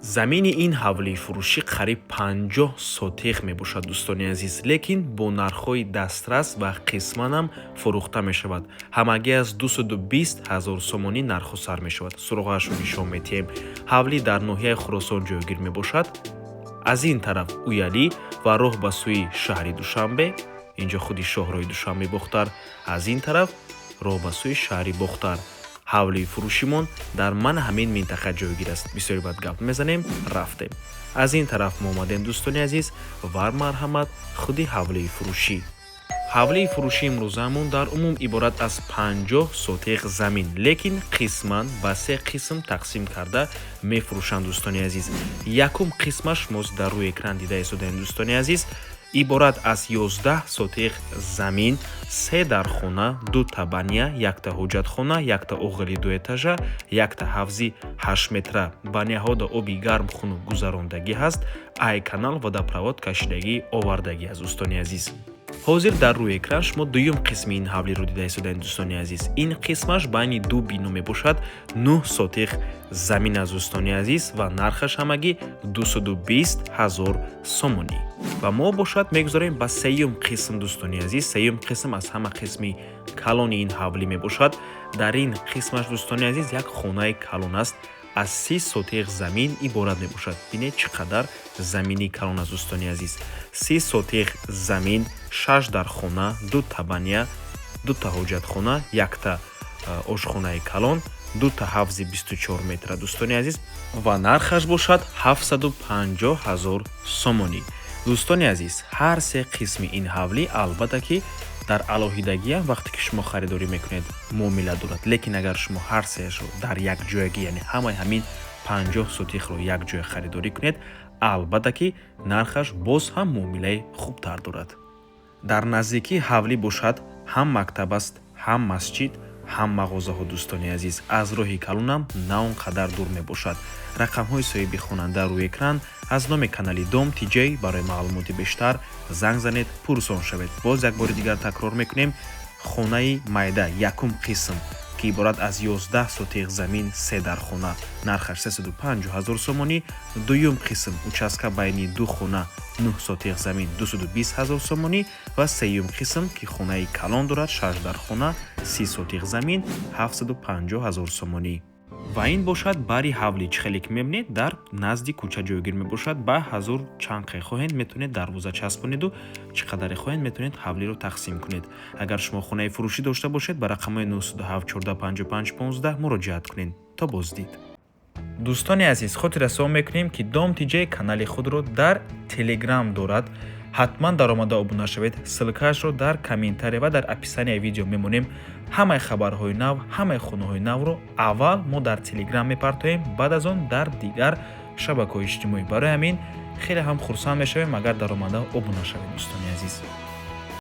Замини ин ҳавлии фурӯшӣ қариб 50 сотих мебошад, дӯстони азиз, лекин бо нархҳои дастрас ва қисманам фурӯхта мешавад. Ҳамагӣ аз 220 ҳазор сомонӣ нарху сар мешавад. Суроғаашро нишон медиҳем. Ҳавлӣ дар ноҳияи Хуросон ҷойгир мебошад. Аз ин тараф Уялӣ ва роҳ ба сӯи шаҳри Душанбе, инҷо худи шоҳроҳи Душанбе Бохтар, аз ин тараф роҳ ба сӯи шаҳри Бохтар. Ҳавлии фурӯшимон дар мана ҳамин минтақа ҷойгир аст. Бисёри баъд гап мезанем, рафтем. Аз ин тараф мо омадем, дӯстони азиз, ва марҳамат, худи ҳавлии фурӯшӣ. Ҳавлии фурӯши имрӯзаамон дар умум иборат аз 50 сотих замин, лекин қисман ба се қисм тақсим карда мефурӯшанд, дӯстони азиз. Якум қисмаш моз дар рӯи экран дида истодаем, дӯстони азиз, иборат аз 11 сотих замин, се дархона, дута баня, якта ҳоҷатхона, якта оғили дуэтажа, якта ҳавзи 8 метра. Баняҳо да оби гарм, хунук гузарондагӣ ҳаст, ай канал водопровод кашидагӣ овардагӣ аст, дӯстони азиз. Ҳозир дар рӯи экран шумо дуюм қисми ин ҳавлиро дида истодаед, дӯстони азиз. Ин қисмаш байни ду бино мебошад, 9 сотих замин аст, дӯстони азиз, ва нархаш ҳамагӣ 220 ҳазор сомонӣ. Ва мо бошад мегузорем ба сеюм қисм, дӯстони азиз. Сеюм қисм аз ҳама қисми калони ин ҳавлӣ мебошад. Дар ин қисмаш, дӯстони азиз, як хонаи калон аст, аз 30 сотих замин иборат мебошад. Бинед, чӣ қадар замини калон аст, дӯстони азиз: 30 сотих замин, шаш дархона, дута баня, дута ҳоҷатхона, якта ошхонаи калон, дута ҳавзи 24 метра, дӯстони азиз, ва нархаш бошад 750 ҳазор сомонӣ. Дӯстони азиз, ҳар се қисми ин ҳавлӣ, албатта ки, дар алоҳидагиам вақте ки шумо харидорӣ мекунед, муомила дорад, лекин агар шумо ҳар сеашро дар якҷоягӣ, яъне ҳамаи ҳамин 50 сотихро якҷоя харидорӣ кунед, албатта ки, нархаш боз ҳам муомилаи хубтар дорад. Дар наздикии ҳавлӣ бошад ҳам мактаб аст, ҳам масҷид, ҳам мағозаҳо, дӯстони азиз. Аз роҳи калонам на он қадар дур мебошад. Рақамҳои соҳиби хона дар рӯи экран. Аз номи канали Дом Тиҷей барои маълумоти бештар занг занед, пурсон шавед. Боз як бори дигар такрор мекунем: хонаи майда, якум қисм, ки иборат аз 11 сотих замин, се дархона, нархаш 350 ҳазор сомонӣ; дуюм қисм, участка байни ду хона, 9 сотих замин, 220 ҳазор сомонӣ; ва сеюм қисм, ки хонаи калон дорад, шаш дархона, 30 сотих замин, 750 ҳазор сомонӣ. Ва ин бошад бари ҳавли. Чӣ хеле ки мебинед, дар назди кӯча ҷойгир мебошад. Ба ҳазур чанқе хоҳед, метавонед дарвоза часпонеду чӣ қадаре хоҳед, метавонед ҳавлиро тақсим кунед. Агар шумо хонаи фурӯшӣ дошта бошед, ба рақамҳои 907 14 55 15 муроҷиат кунед. То боздид, дӯстони азиз. Хотиррасон мекунем, ки Дом Тиҷей канали худро дар Телеграм дорад. Ҳатман даромада обуна шавед. Ссылкаашро дар комментария ва дар описанияи видео мемонем. Ҳамаи хабарҳои нав, ҳамаи хонаҳои навро аввал мо дар Телеграм мепартоем, баъд аз он дар дигар шабакаҳои иҷтимоӣ. Барои ҳамин хеле ҳам хурсанд мешавем, агар даромада обуна шавед, дӯстони азиз.